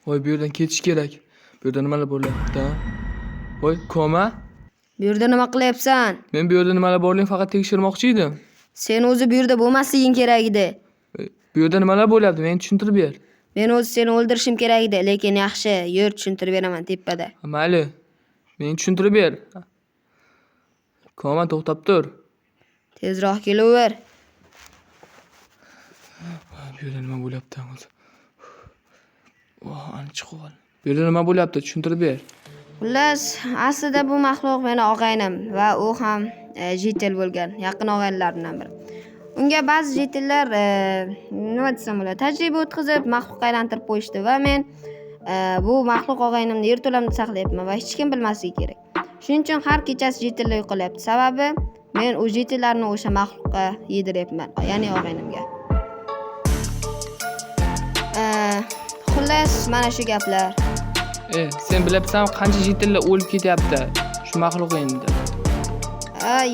Voy, bu yerdan ketish kerak. Bu yerda nimalar bo'lyapti? Voy, Koma. Bu yerda nima qilyapsan? Men bu yerda nimalar borligini faqat tekshirmoqchi edim. Sen o'zi bu yerda bo'lmasliging kerak edi. Bu yerda nimalar bo'lyapti? Menga tushuntirib ber. Men o'zi seni o'ldirishim kerak edi, lekin yaxshi, yur tushuntirib beraman tepada. Mayli. Menga tushuntirib ber. Koma, to'xtab tur. Tezroq kelaver. Bu yerda nima bo'lyapti o'zi? Voh, ani chiqib ol. Bu yerda nima bo'lyapti? Tushuntirib ber. Xullas, aslida bu maxluq meni og'aynim va u ham jitel bo'lgan, yaqin og'aynilarimdan biri. Unga ba'zi jitellar nima desam bo'ladi, tajriba o'tkazib maxluqqa aylantirib qo'yishdi va men bu maxluq og'aynimni yerto'lamda saqlayapman va hech kim bilmasligi kerak. Shuning uchun har kechasi jitellar yo'qolyapti. Sababi men u jitellarni o'sha maxluqqa yediryapman, ya'ni og'aynimga. Xullas, mana shu gaplar. Sen bilyapsanmi qancha jitellar o'lib ketyapti shu maxluq endi?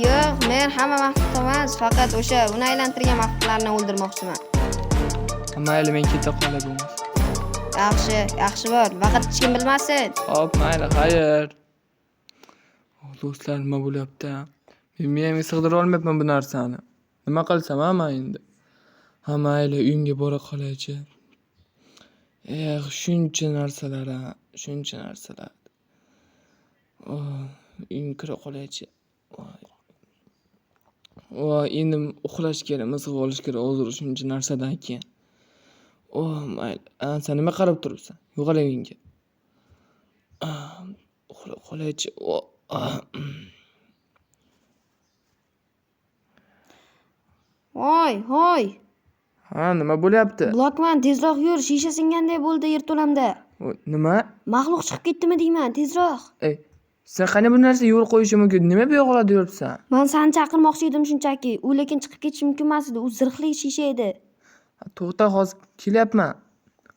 Yo'q, men hamma maxluq emas, faqat o'sha uni aylantirgan maxluqlarni o'ldirmoqchiman. Mayli, men keta qolay bo'lmasa. Yaxshi, yaxshi bor. Faqat hech kim bilmasin. Hop, mayli, xayr. Do'stlar, nima bo'lyapti? Men miyamga sig'dira olmayapman bu narsani. Nima qilsam ha men endi? Ha, mayli, uyimga bora qolaychi. Shuncha narsalar, ha, shuncha narsalar. Oh, uyimga kira qolaychi. Voy, endi uxlash kerak, mizg'ib olish kerak hozir shuncha narsadan keyin. Oh, mayli. Sen nima qarab turibsan? Yo'qol uyingga. Uxlab qolaychi. Voy, hoy. Ha, nima bo'lyapti? Blokman, tezroq yur, shisha singanday bo'ldi yerto'lamda. Nima? Maxluq chiqib ketdimi deyman, tezroq. Sen qanday bu narsaga yo'l qo'yishing mumkin? Nima bu yoqlarda yuribsan? Men seni chaqirmoqchi edim shunchaki. U lekin chiqib ketishi mumkin emas edi. U zirhli shisha edi. To'xta, hozir kelyapman.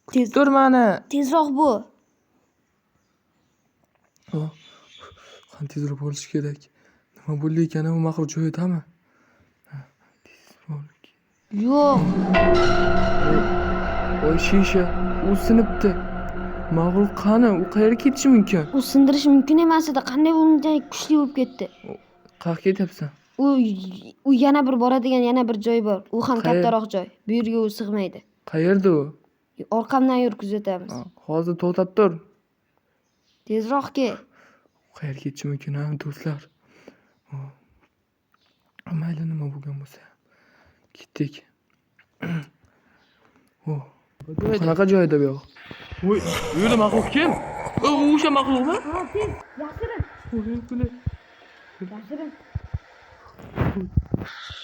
Kutib tur mani. Tezroq bu. Oh, qani tezroq borish kerak. Nima bo'ldi ekan? U maxluq joyidami? Yo'q. Voy, shisha, u sinibdi. Maxluq qani? U qayerga ketishi mumkin? U sindirish mumkin emas edi. Qanday unday kuchli bo'lib ketdi? Qayerga ketyapsan? U yana bir boradigan yana bir joy bor. U ham kattaroq joy. Bu yerga u sig'maydi. Qayerda u? Orqamdan yur, kuzatamiz. Hozir to'xtab tur. Tezroq kel. Qayerga ketishi mumkin, ha, do'stlar? Mayli, nima bo'lgan bo'lsa. Ketdik. Oh, qanaqa joyda bu yoq? Voy, bu yerda maxluq kim? U o'sha maxluqmi? Ha, tez, yashirin. Yashirin.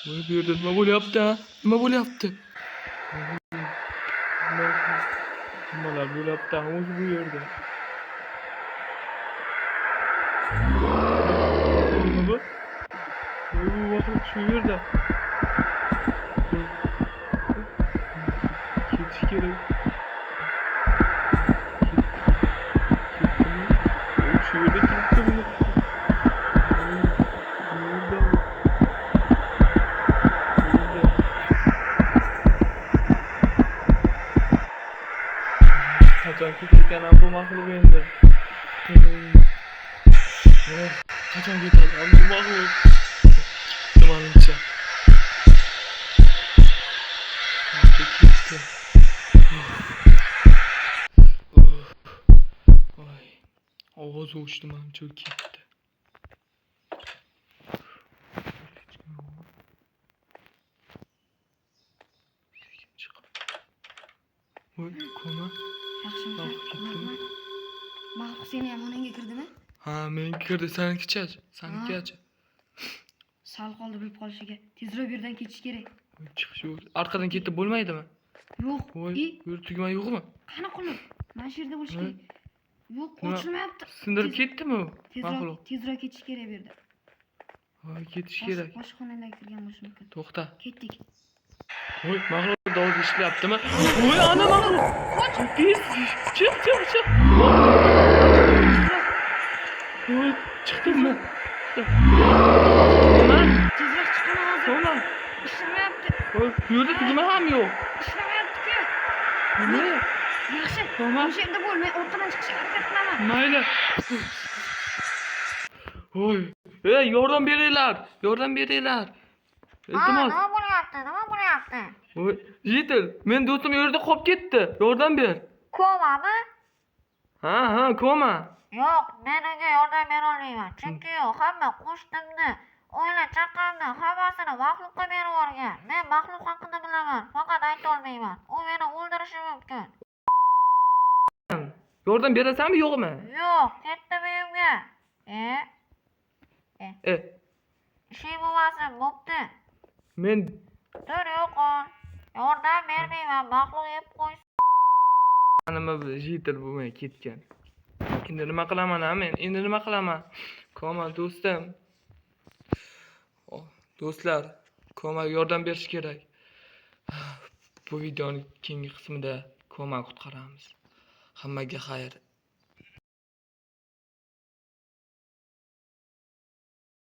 Voy, bu yerda nima bo'lyapti, ha? Nima bo'lyapti? Nimalar bo'lyapti o'zi bu yerda? Nima bu? Voy, bu maxluq shu yerda. Ketish kerak. Ketdimi? Shu yerda ketdimi? Qachon ketayotgan bu maxluq endi? Qachon ketadi bu maxluq? Ketdi manimcha. Ketdi. Voy, ovoz o'chdi manimcha, u ketdi. Voy, Koma. Yaxshimisan? Ketdimi? Maxluq seni ham xonangga kirdimi? Ha, menga kirdi. Seniki-chi? Seniki-chi? Sal qoldi bilib qolishiga. Tezroq bu yerdan ketish kerak. Chiqish yo'q. Arqadan ketib bo'lmaydimi? Yo'q. Voy, bu yer tugma yo'qmi? Qani qulf? Mana shu yerda bo'lishi kerak. Yo'q, ochilmayapti. Sindirib ketdimi u? Maxluq. Tezroq ketish kerak bu yerda. Voy, ketish kerak. Boshqa xonalarga kirgan bo'lishi mumkin. To'xta. Ketdik. Voy, maxluq ovozi eshityaptimi? Voy, ana maxluq. Tez, chiq, chiq, chiq. Voy, chiqdimmi? Nima? Tezroq chiqaman hozir. Nima? Ishlamayapti. Voy, bu yerda tugma ham yo'q. Ishlamayapti-ku. Nima? Yaxshi. Koma. O'sha yerda bo'l, men orqadan chiqishga harakat qilaman. Mayli. Voy. Ey, yordam beringlar. Yordam beringlar. Iltimos. Nima bo'lyapti? Nima bo'lyapti? Voy, житель, men do'stim yerda qolib ketdi. Yordam ber. Komami? Ha, koma. Yo'q, men unga yordam bera olmayman. Chunki u hamma qo'shtimni, oila chaqamni hammasini maxluqqa berib yuborgan. Men maxluq haqida bilaman, faqat ayta olmayman. U meni o'ldirishi mumkin. Yordam berasanmi, yo'qmi? Yo'q, ketdim uyimga. E, E, ishing bo'lmasin, bo'pti. Men Tur, yo'qol. Yordam bermayman, maxluq yeb qo'ysin. Nima житель bo'lmay ketgan. Endi nima qilaman, a men? Endi nima qilaman? Koma do'stim. Oh, do'stlar, Komaga yordam berish kerak. Bu videoning keyingi qismida Koma qutqaramiz. Hammaga xayr.